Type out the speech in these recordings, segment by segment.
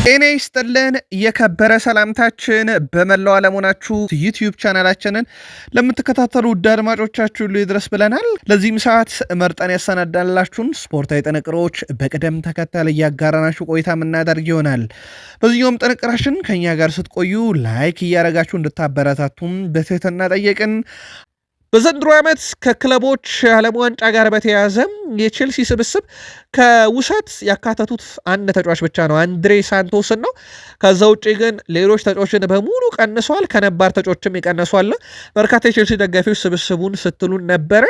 ጤና ይስጥልን የከበረ ሰላምታችን በመላው ዓለም ሆናችሁ ዩቲዩብ ቻናላችንን ለምትከታተሉ ውድ አድማጮቻችሁ ሁሉ ይድረስ ብለናል። ለዚህም ሰዓት መርጠን ያሰናዳላችሁን ስፖርታዊ ጥንቅሮች በቅደም ተከተል እያጋራናችሁ ቆይታ የምናደርግ ይሆናል። በዚህኛውም ጥንቅራችን ከእኛ ጋር ስትቆዩ like እያደረጋችሁ እንድታበረታቱም በትህትና ጠየቅን። በዘንድሮ ዓመት ከክለቦች ዓለም ዋንጫ ጋር በተያያዘ የቼልሲ ስብስብ ከውሰት ያካተቱት አንድ ተጫዋች ብቻ ነው፣ አንድሬ ሳንቶስን ነው። ከዛ ውጭ ግን ሌሎች ተጫዋቾችን በሙሉ ቀንሰዋል። ከነባር ተጫዋቾችም የቀነሱ አለ። በርካታ የቼልሲ ደጋፊዎች ስብስቡን ስትሉን ነበረ።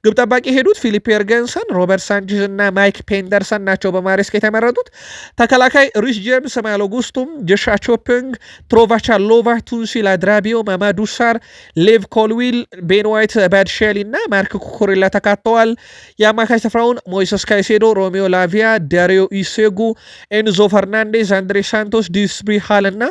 ግብ ጠባቂ የሄዱት ፊሊፕ ዮርገንሰን፣ ሮበርት ሳንቼዝ እና ማይክ ፔንደርሰን ናቸው በማሬስካ የተመረጡት። ተከላካይ ሪስ ጄምስ፣ ማሎ ጉስቱም፣ ጆሹዋ ቾፒንግ፣ ትሮቫ ቻሎቫ፣ ቱንሲ ላድራቢዮ፣ ማማዱ ሳር፣ ሌቭ ኮልዊል፣ ቤን ዋይት ባድሼሊ እና ማርክ ኩኩሬላ ተካተዋል። የአማካይ ስፍራውን ሞይሰስ ካይሴዶ፣ ሮሚዮ ላቪያ፣ ዳሪዮ ኢሴጉ፣ ኤንዞ ፈርናንዴዝ፣ አንድሬ ሳንቶስ፣ ዲስብሪ ሃል እና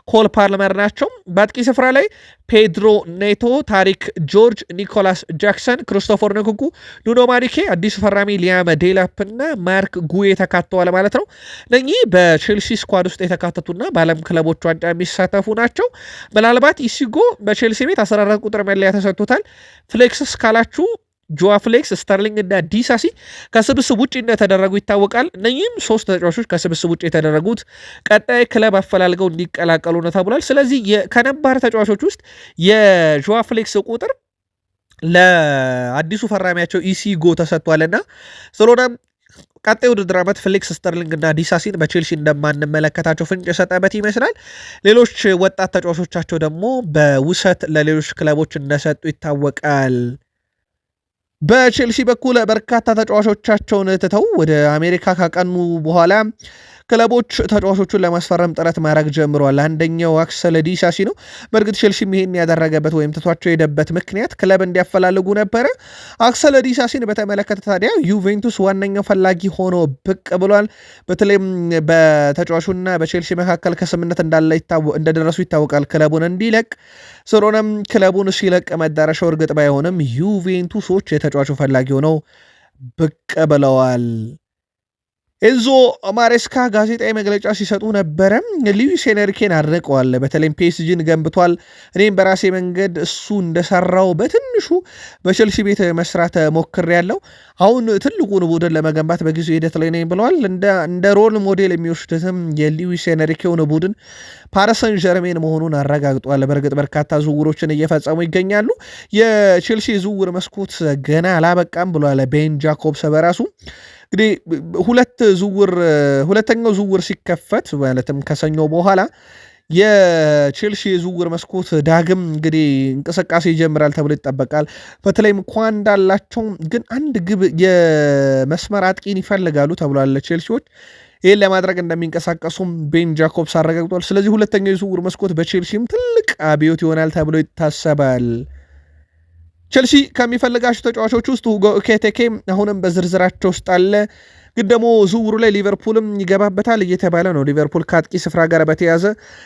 ኮል ፓልመር ናቸው። በአጥቂ ስፍራ ላይ ፔድሮ ኔቶ፣ ታሪክ ጆርጅ፣ ኒኮላስ ጃክሰን፣ ክሪስቶፈር ንኩኩ፣ ኑኖ ማዲኬ፣ አዲሱ ፈራሚ ሊያም ዴላፕ እና ማርክ ጉዌ ተካተዋል ማለት ነው። እነኚህ በቼልሲ squad ውስጥ የተካተቱና በዓለም ክለቦች ዋንጫ የሚሳተፉ ናቸው። ምናልባት ኢሲጎ በቼልሲ ቤት 14 ቁጥር መለያ ተሰጥቶታል። ፍሌክስስ ካላችሁ ጆዋ ፌሊክስ፣ ስተርሊንግ እና ዲሳሲ ከስብስብ ውጭ እንደተደረጉ ይታወቃል። እነኚህም ሶስት ተጫዋቾች ከስብስብ ውጭ የተደረጉት ቀጣይ ክለብ አፈላልገው እንዲቀላቀሉ ነው ተብሏል። ስለዚህ ከነባር ተጫዋቾች ውስጥ የጆዋ ፌሊክስ ቁጥር ለአዲሱ ፈራሚያቸው ኢሲጎ ተሰጥቷልና ስለሆነም ቀጣይ ውድድር ዓመት ፌሊክስ፣ ስተርሊንግ እና ዲሳሲን በቼልሲ እንደማንመለከታቸው ፍንጭ የሰጠበት ይመስላል። ሌሎች ወጣት ተጫዋቾቻቸው ደግሞ በውሰት ለሌሎች ክለቦች እንደሰጡ ይታወቃል። በቼልሲ በኩል በርካታ ተጫዋቾቻቸውን ትተው ወደ አሜሪካ ካቀኑ በኋላ ክለቦች ተጫዋቾቹን ለማስፈረም ጥረት ማድረግ ጀምረዋል። አንደኛው አክሰል ዲሳሲ ነው። በእርግጥ ቼልሲም ይሄን ያደረገበት ወይም ትቷቸው የሄደበት ምክንያት ክለብ እንዲያፈላልጉ ነበረ። አክሰል ዲሳሲን በተመለከተ ታዲያ ዩቬንቱስ ዋነኛው ፈላጊ ሆኖ ብቅ ብሏል። በተለይም በተጫዋቹና በቼልሲ መካከል ከስምምነት እንዳለ እንደደረሱ ይታወቃል፣ ክለቡን እንዲለቅ። ስለሆነም ክለቡን ሲለቅ መዳረሻው እርግጥ ባይሆንም ዩቬንቱሶች የተጫዋቹ ፈላጊ ሆነው ብቅ ብለዋል። ኤንዞ ማሬስካ ጋዜጣዊ መግለጫ ሲሰጡ ነበረ። ሉዊስ ኤንሪኬን አድንቀዋል። በተለይም ፒኤስጂን ገንብቷል። እኔም በራሴ መንገድ እሱ እንደሰራው በትንሹ በቼልሲ ቤት መስራት ሞክሬያለሁ። አሁን ትልቁን ቡድን ለመገንባት በጊዜው ሂደት ላይ ነኝ ብለዋል። እንደ role model የሚወስዱትም የሉዊስ ኤንሪኬውን ቡድን ፓሪሰን ዠርሜን መሆኑን አረጋግጧል። በእርግጥ በርካታ ዝውውሮችን እየፈጸሙ ይገኛሉ። የቼልሲ ዝውውር መስኮት ገና አላበቃም ብሏል ቤን ጃኮብስ በራሱ። እንግዲህ ሁለት ዝውውር ሁለተኛው ዝውውር ሲከፈት ማለትም ከሰኞ በኋላ የቼልሲ የዝውውር መስኮት ዳግም እንግዲህ እንቅስቃሴ ይጀምራል ተብሎ ይጠበቃል። በተለይም ኳንዳ አላቸው፣ ግን አንድ ግብ የመስመር አጥቂን ይፈልጋሉ ተብሏል ቼልሲዎች። ይህን ለማድረግ እንደሚንቀሳቀሱም ቤን ጃኮብስ አረጋግጧል። ስለዚህ ሁለተኛው የዝውውር መስኮት በቼልሲም ትልቅ አብዮት ይሆናል ተብሎ ይታሰባል። ቼልሲ ከሚፈልጋቸው ተጫዋቾች ውስጥ ሁጎ ኤኪቲኬ አሁንም በዝርዝራቸው ውስጥ አለ። ግን ደግሞ ዝውውሩ ላይ ሊቨርፑልም ይገባበታል እየተባለ ነው። ሊቨርፑል ከአጥቂ ስፍራ ጋር በተያዘ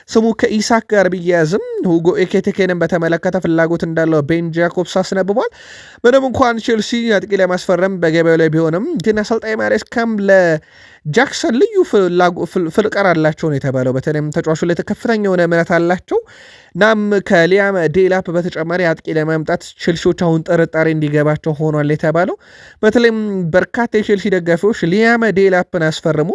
ስሙ ከኢሳክ ጋር ቢያያዝም ሁጎ ኤኪቲኬንም በተመለከተ ፍላጎት እንዳለው ቤን ጃኮብስ አስነብቧል። ምንም እንኳን ቼልሲ አጥቂ ለማስፈረም በገበያው ላይ ቢሆንም ግን አሰልጣኝ ማሬስካም ለጃክሰን ልዩ ፍቅር አላቸው ነው የተባለው። በተለይም ተጫዋቹ ላይ ከፍተኛ የሆነ እምነት አላቸው። እናም ከሊያም ዴላፕ በተጨማሪ አጥቂ ለማምጣት ቼልሲዎች አሁን ጥርጣሬ እንዲገባቸው ሆኗል የተባለው። በተለይም በርካታ የቼልሲ ደጋፊዎች ሊያም ዴላፕን አስፈርሙ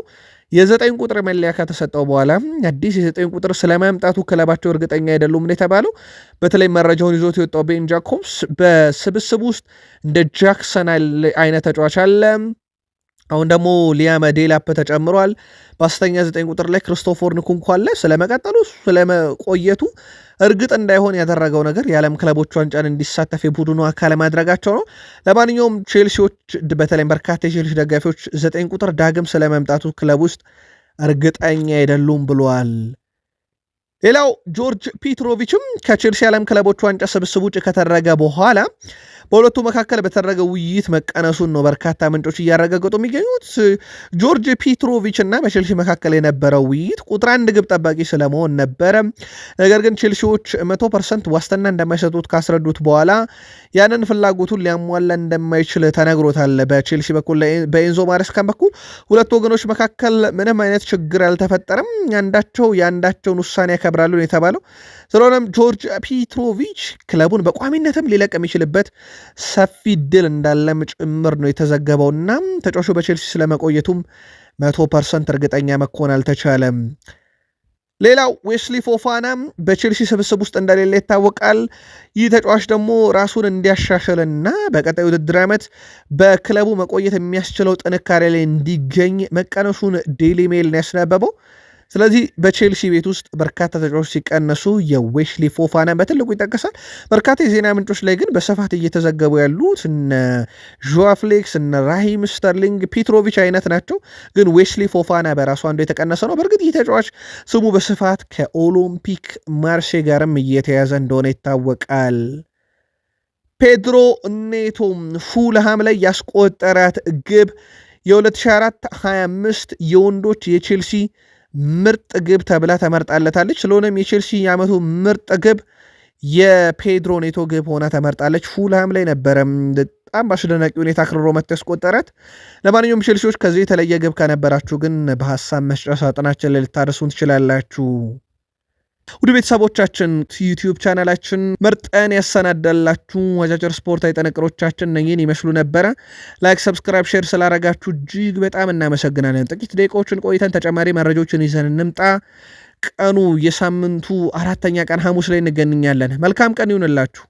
የ9 ቁጥር መለያ ከተሰጠው በኋላ አዲስ የ9 ቁጥር ስለማምጣቱ ክለባቸው እርግጠኛ አይደሉም ነው የተባለው። በተለይ መረጃውን ይዞት የወጣው ቤን ጃኮብስ በስብስብ ውስጥ እንደ ጃክሰን አይነት ተጫዋች አለ። አሁን ደግሞ ሊያም ዴላፕ ተጨምሯል። በአስተኛ 9 ቁጥር ላይ ክርስቶፎር ንኩንኩ አለ። ስለመቀጠሉ ስለመቆየቱ እርግጥ እንዳይሆን ያደረገው ነገር የዓለም ክለቦች ዋንጫን እንዲሳተፍ የቡድኑ አካል ማድረጋቸው ነው። ለማንኛውም ቼልሲዎች በተለይም በርካታ የቼልሲ ደጋፊዎች 9 ቁጥር ዳግም ስለመምጣቱ ክለብ ውስጥ እርግጠኛ አይደሉም ብለዋል። ሌላው ጆርጅ ፒትሮቪችም ከቼልሲ ዓለም ክለቦች ዋንጫ ስብስብ ውጭ ከተደረገ በኋላ በሁለቱ መካከል በተደረገ ውይይት መቀነሱን ነው በርካታ ምንጮች እያረጋገጡ የሚገኙት። ጆርጅ ፒትሮቪች እና በቼልሲ መካከል የነበረው ውይይት ቁጥር አንድ ግብ ጠባቂ ስለመሆን ነበረ። ነገር ግን ቼልሲዎች 100% ዋስትና እንደማይሰጡት ካስረዱት በኋላ ያንን ፍላጎቱን ሊያሟላ እንደማይችል ተነግሮታል። በቼልሲ በኩል በኤንዞ ማሬስካን በኩል ሁለቱ ወገኖች መካከል ምንም አይነት ችግር አልተፈጠረም። አንዳቸው የአንዳቸውን ውሳኔ ያከብራሉ የተባለው። ስለሆነም ጆርጅ ፒትሮቪች ክለቡን በቋሚነትም ሊለቅ የሚችልበት ሰፊ ድል እንዳለም ጭምር ነው የተዘገበውና ተጫዋቹ በቼልሲ ስለመቆየቱም 100% እርግጠኛ መሆን አልተቻለም። ሌላው ዌስሊ ፎፋና በቼልሲ ስብስብ ውስጥ እንደሌለ ይታወቃል። ይህ ተጫዋች ደግሞ ራሱን እንዲያሻሽልና በቀጣይ ውድድር ዓመት በክለቡ መቆየት የሚያስችለው ጥንካሬ ላይ እንዲገኝ መቀነሱን ዴይሊ ሜል ነው ያስነበበው። ስለዚህ በቼልሲ ቤት ውስጥ በርካታ ተጫዋቾች ሲቀነሱ የዌስሊ ፎፋና በትልቁ ይጠቀሳል። በርካታ የዜና ምንጮች ላይ ግን በስፋት እየተዘገቡ ያሉት እነ ዡዋ ፌሊክስ፣ እነ ራሂም ስተርሊንግ፣ ፒትሮቪች አይነት ናቸው። ግን ዌስሊ ፎፋና በራሱ አንዱ የተቀነሰ ነው። በእርግጥ ይህ ተጫዋች ስሙ በስፋት ከኦሎምፒክ ማርሴ ጋርም እየተያዘ እንደሆነ ይታወቃል። ፔድሮ ኔቶ ፉልሃም ላይ ያስቆጠራት ግብ የ2024/25 የወንዶች የቼልሲ ምርጥ ግብ ተብላ ተመርጣለታለች። ስለሆነም የቼልሲ የዓመቱ ምርጥ ግብ የፔድሮ ኔቶ ግብ ሆና ተመርጣለች። ፉልሃም ላይ ነበረ በጣም በአስደናቂ ሁኔታ አክርሮ መጥቶ ያስቆጠራት። ለማንኛውም ቼልሲዎች ከዚህ የተለየ ግብ ከነበራችሁ ግን በሀሳብ መስጫ ሳጥናችን ላይ ልታደርሱን ትችላላችሁ። ውድ ቤተሰቦቻችን ዩቲዩብ ቻናላችን መርጠን ያሰናዳላችሁ አጫጭር ስፖርታዊ ጥንቅሮቻችን እነኝህን ይመስሉ ነበረ። Like፣ subscribe፣ share ስላረጋችሁ እጅግ በጣም እናመሰግናለን። ጥቂት ደቂቃዎችን ቆይተን ተጨማሪ መረጃዎችን ይዘን እንምጣ። ቀኑ የሳምንቱ አራተኛ ቀን ሐሙስ ላይ እንገናኛለን። መልካም ቀን ይሁንላችሁ።